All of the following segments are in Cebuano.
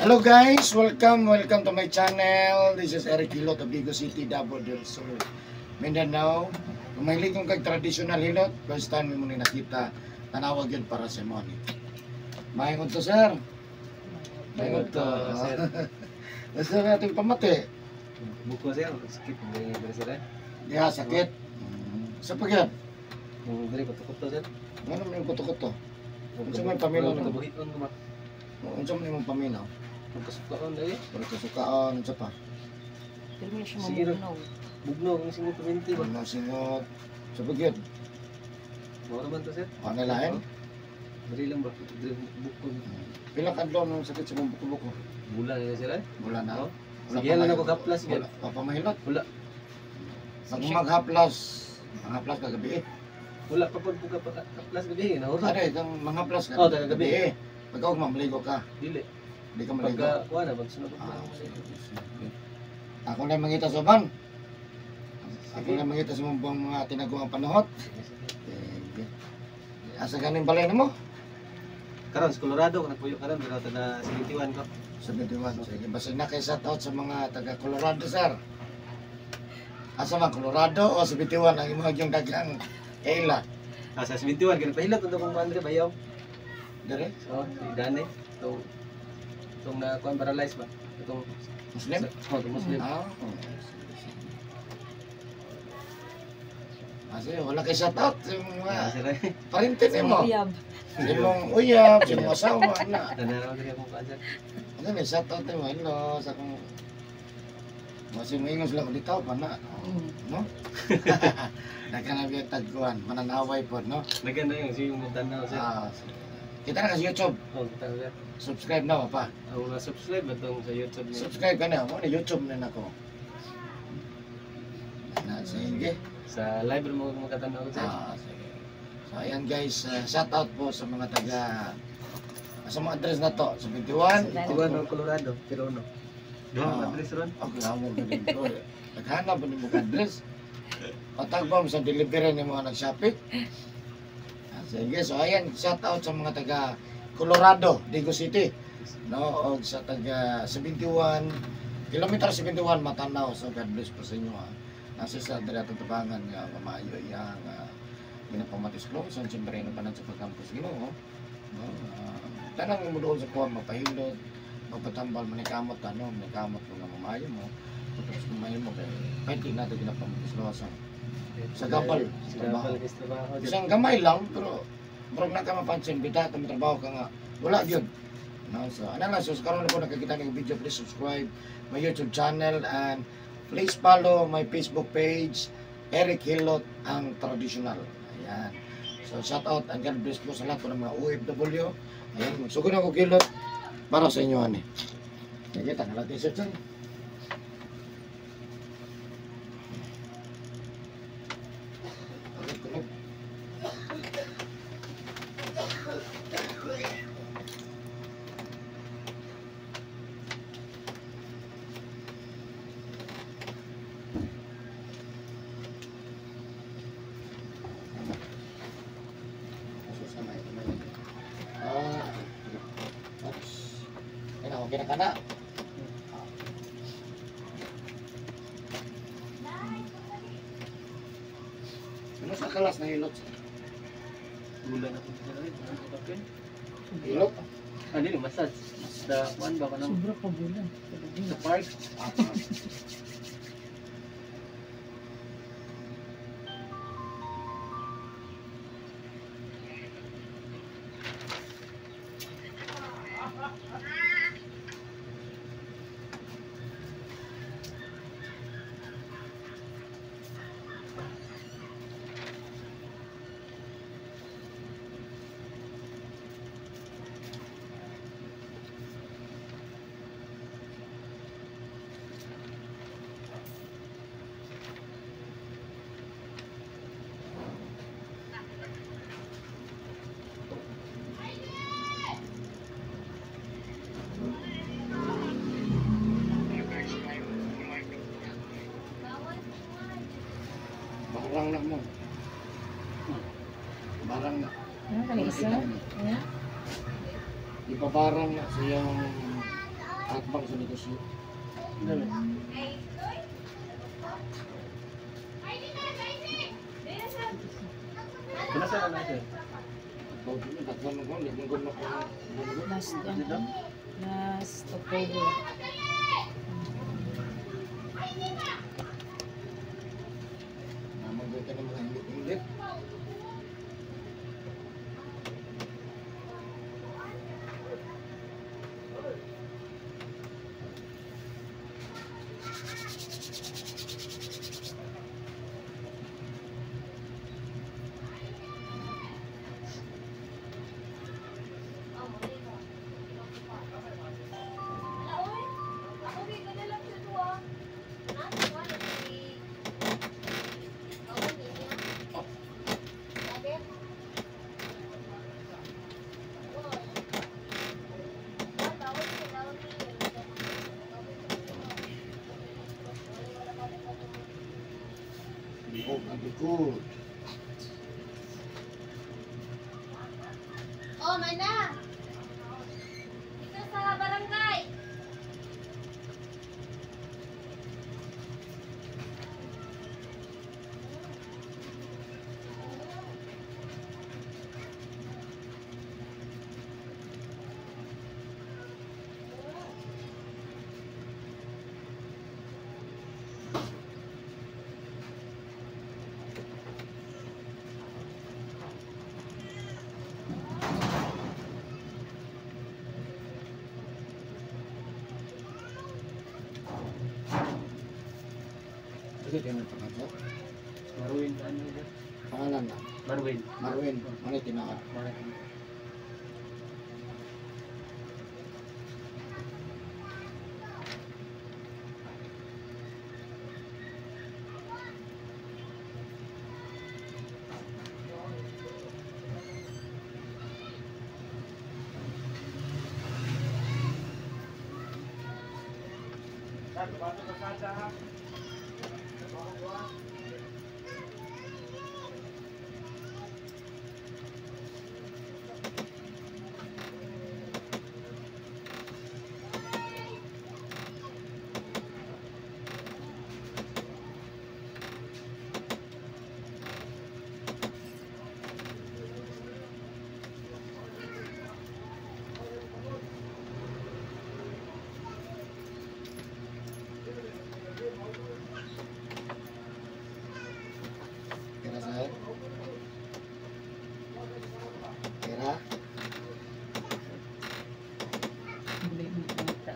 Hello guys, welcome, welcome to my channel. This is Eric Hilot of Digos City, Davao del Sur, Mindanao. Kung mahilig kong kag traditional hilot, first time mo ni nakita, tanawag yun para sa mo ni. Mahingon to, sir. Mahingon to. Sir. Basta natin pamati. Buko sir, sakit may diri sir. Diha, sakit. Sa pagyad, Yung diri kuto-kuto sir. ano man yung kuto-kuto? Unsa may paminaw nimo? Kabuhion ko ba? Unsa man yung paminaw? Pagkasukaon dai. Pero kasukaon, unsa pa? Pero mo siya Sige ra. mamugnaw. Bugnaw ang singot paminti ba? Ano singot? Sa pagyad, Mao ra man to sir. ano lain? Diri lang ba? Diri buko. Pila ka adlaw nung sakit sa mong buko-buko? Bulan na sir. Wala na. Oo. Wala Sige pa lang ako mahilot. kaplas Wala pa pa mahilot. Wala. Pag maghaplas, manghaplas kagabi eh. Wala pa pod ko kaplas gabi na. Ano eh, kang manghaplas ka Oh, kagabi. eh. Pagka ugma, maligo ka. Dili. Hindi ka maligo. Pagka kuha na pagsunod ko. Ah, sige, sige. Ako na mangita sa ban. Ako na mangita sa mga mga tinaguang panahot. Sige. Asa ganing balay na mo? Karon sa Colorado ko nagpuyo karon pero taga 71 ko. 71. Sige, basta na kay shout out sa mga taga Colorado, sir. Asa man Colorado o 71 ang imong yung daghang kaila? Ah, sa 71 kay nagpahilot unta kong Andre bayaw. Dire? So, si Dane tong tong na kuan paralyzed ba? Itong Muslim? Oh, itong Muslim. Ah, oh, sige, sige. Ah, sige, wala kay shout out sa mga Ah, sir. parente Sa nimo. mga uyab. Sa imong uyab, sa imong asawa, na. Tanaraw diri akong kuan sir. Ano ni shout out nimo, hello sa akong Masih maingon sila kung ditaw pa na. No? Nagkanang tagkuan, mananaway po, no? Naganda yung si yung tanaw sir. Ah, sige. Kita na ka sa YouTube. Oh, kita sir. Subscribe na pa. Ang mga subscribe ba tong sa YouTube niya? Subscribe ka na. Mo na YouTube na nako. Na, sige. Sa live mo makatanaw sir. Ah, sige. So ayan guys, shout out po sa mga taga sa mga address na to, sa 21. Tiwan ng Colorado, pero no. Duha Ah. ang address ron. Okay, amo galing ko. Naghanap ba nimo ka address? Patagba mo sa delivery ni mga nag-Shopee. Ah, sige, so ayan, shout out sa mga taga Colorado, Digos City. No, og sa taga 71 kilometer 71 Matanao. So God bless po sa inyo ha. Nasa sa diri atong tabangan nga mamaayo iyang ginapamatis-close siyempre na panan sa pagkampus Ginoo. No, tanang mo doon sa kuha mapahindot, magpatambal manikamot ano, manikamot mo nga mamayo mo. Tapos kumayo mo kay pwede natin ginapamatis-close. Sa gabal, Sa gabal kay trabaho. sir. Isang gamay lang pero murag na ka mapansin bita ka trabaho ka nga wala gyud. No, so ano lang, so karon na po nakakita ng video, please subscribe my YouTube channel and please follow my Facebook page, Eric Hilot ang traditional. Ayan. So shout out and God bless po sa lahat po ng mga OFW. Ayan, magsugod ako hilot para sa inyo ani. Sige, tanggal natin sir. Okay, kunog. Sus, kamay, kamay. Ah, oops. Okay na, okay na ka na. Ano sa kalas na hilot? Bulan ako sir. Ay, bulan ko kapin. Hilot? Ah, dili massage. Sa kuan ba kanang Sobra pa bulan. sa park. Ah, ah. Barang na mo. Barang na. Ano kani isa? Ano? Ipabarang na sa iyong Hakbang sa negosyo. Dami. Kina sir ano sir? Bago mo, daghan mo ko, hindi mo ko Last, Dito? ano? Last October. Namang ka ng mga inggit-inggit. Oh, be good. Oh, mana. Dito sa barangay. Sige, kayo may pangalan. Marwin ano sir? Pangalan na. Marwin. Marwin, ano yung tinaad? Marwin. Pera sir? Pera? Hindi mo nakita.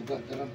Sugar karon.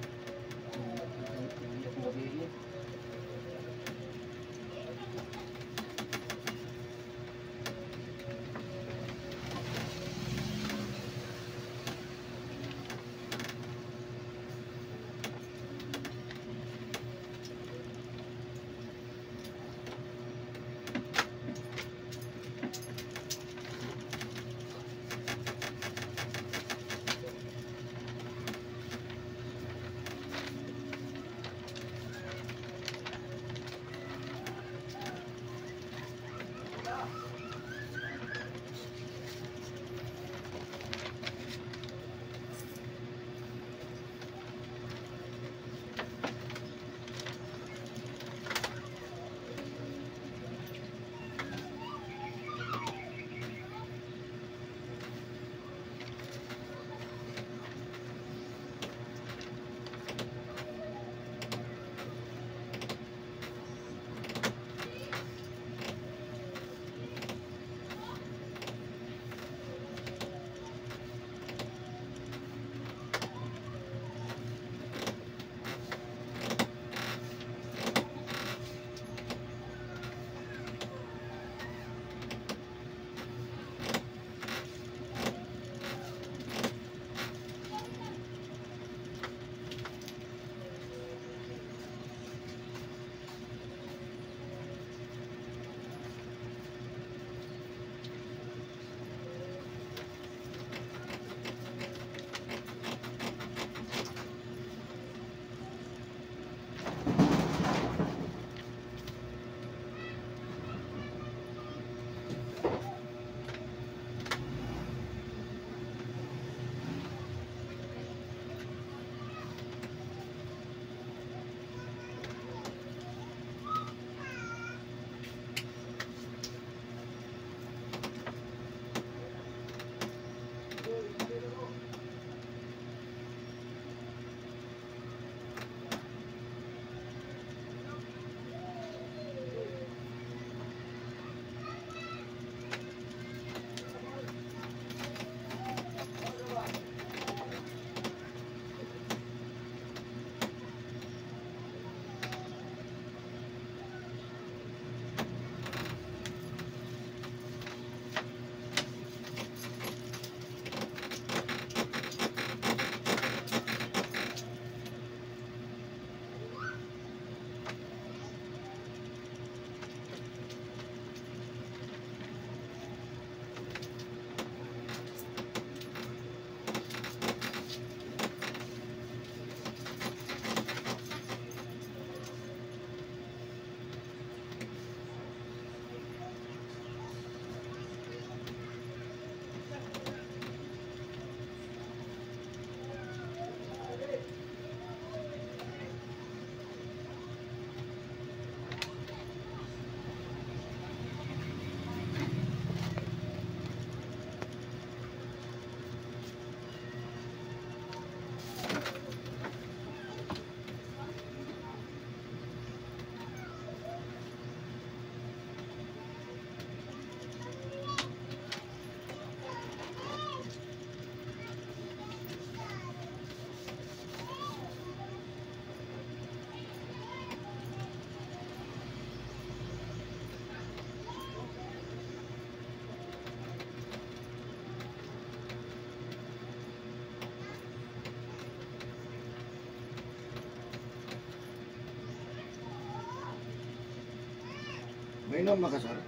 Mainom ba ka, sir?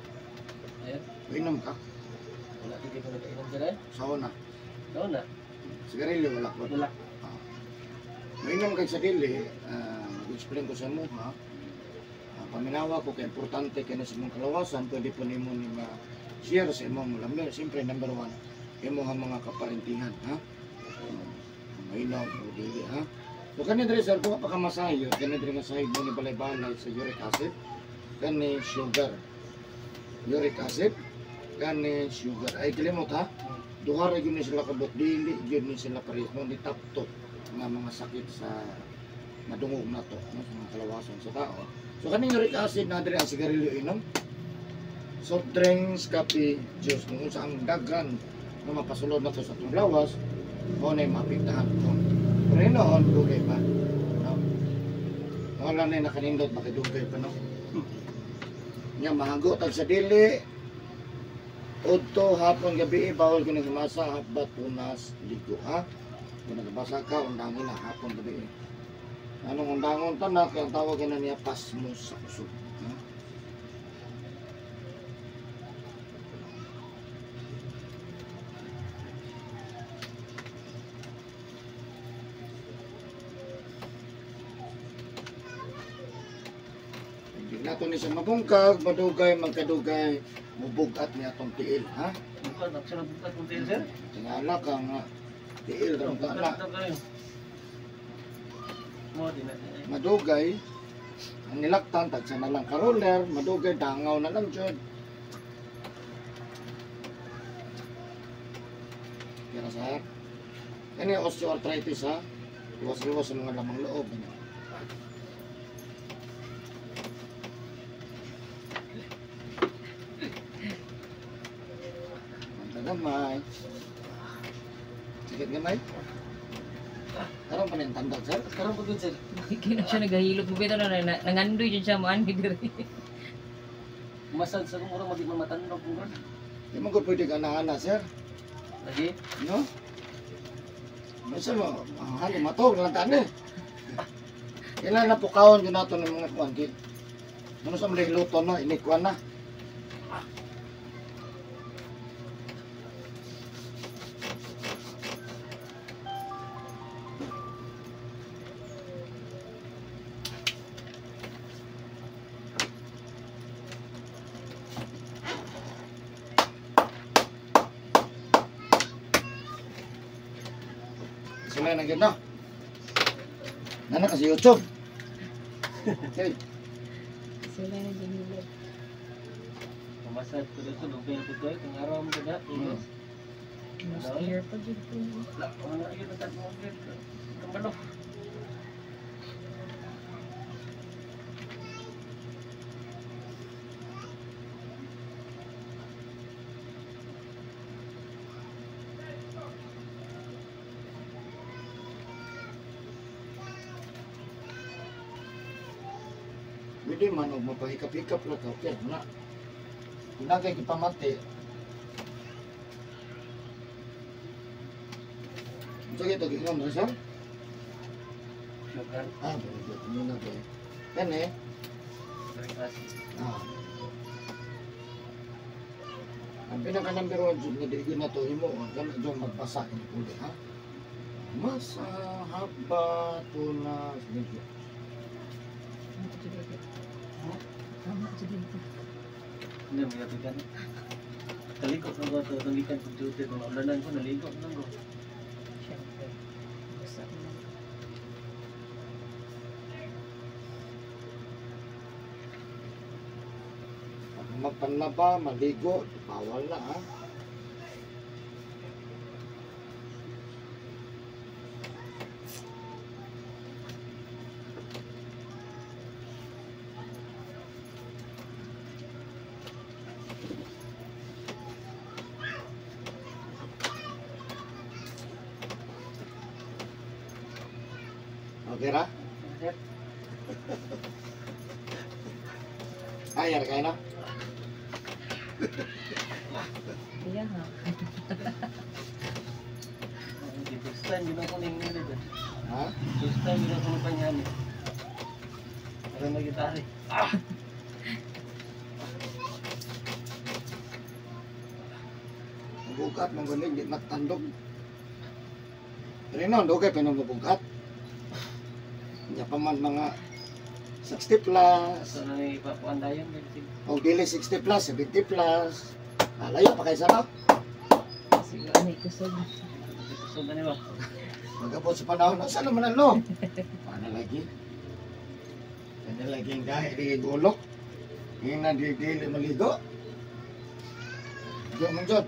Ayan. Mainom ka? Wala kay ko nagainom sir eh. Sauna. Sauna. Sigarilyo wala ko. Wala. Mainom kay sa dili, explain ko sa mo ha. Paminawa ko kay importante kay sa imong kalawasan, pwede po nimo ni ma-share sa imong lamir. Siyempre number one, imong mga kaparintihan ha. Mainom o dili ha. So kani diri sir, kung pa ka masayo, kani diri nga sahig mo ni balay-balay sa uric acid, kani sugar. Uric acid, kani sugar. Ay kilimot ha. Duha ra gyud ni sila kabuk, dili gyud ni sila parehas mo ni top 2 nga mga sakit sa madungog na to, no, sa mga kalawasan sa tao. So kaning uric acid na diri ang sigarilyo inom, soft drinks, kape, juice, kung sa ang daghan nga mapasulod na to sa atong lawas, mao na maapektahan to. Pero noon, dugay pa. No? Wala na yung nakanindot, makidugay pa, no? Nya, mahago, tag sa dili. Udto, hapon, gabi, bawal ko nagmasa, hapbat, punas, ligo, ha? Kung nagbasa ka, undangin na, hapon, gabi. Anong undangon ta na, kaya ang tawag na niya, pasmos sa kusog. Ha? Hindi nato ni siya mabungkag, madugay, magkadugay, mubugat niya atong tiil, ha? Bukat, action bukat kung tiil, sir. Tingala ka nga, tiil ram ka na. Mo din na. Madugay, ang nilaktan, tagsa na lang karoller, madugay, dangaw na lang jud. Kaya sir, yan yung osteoarthritis, ha? Iwas-iwas sa mga lamang loob. Ano? Manta gamay. Sakit gamay? Karon pa na yung tandog, sir? Karon pa gud, sir. Hindi na siya nagahilot. Bubita na na nangandoy dyan siya mo diri. Masad sa kung murag magi mamatandog kung gud. Di mo ko pwede ka na, sir. Lagi. No? Basta mo, ang hali, matog lang tani. Kailan na pukawon yun nato ng mga kuwan. Ano sa mga luto, no? Inikuan na. Sila na gid, no? Nana kasi YouTube. Okay. Sila na ginhilot. Masad ko dito dugay ko to kung araw mo gud. Last year pa dyan po. La, wala yun ang mo gud. Kambalo. Pwede man og mapahikap-hikap ra ka, okay na. Kung na kay gipamati. Unsa kay to giingon ra, sir? Sugar. Ah, very good. Ano na kay? Kani? Very classy. Ah. Ang pinaka number 1 jud nga dili na to himo, ang kana jud magbasa ini puli, ha? Masa haba tunas medyo. Tama jud ito. Hindi mo yabigan. Kaliko na ba ito? Tungikan kong duty. Kung ulanan ko, naligo na ko. Siyempre. Basta mo. Pag magpanlaba, maligo, bawal na, ha? Okay ra? Sir? Ay, yara kayo na? Kaya ha. Hindi, first time yun ako ning nilid. Ha? First time yun ako nagpanyani. Para magitari. Bugat, mong galing, di matandog. Pero yun, dugay pa nung mabugat. Hindi pa man mga 60 plus, So, na ipapuan dayon. o dili 60 plus, 70 plus. Layo pa kaysa no? Siguro ay kusog. Kusog na niyo ba? Magabot sa panahon, asa naman ang lo? Paano lagi? Ano lagi ang dahil di gulok? Hindi na di dili maligo. Di man jud.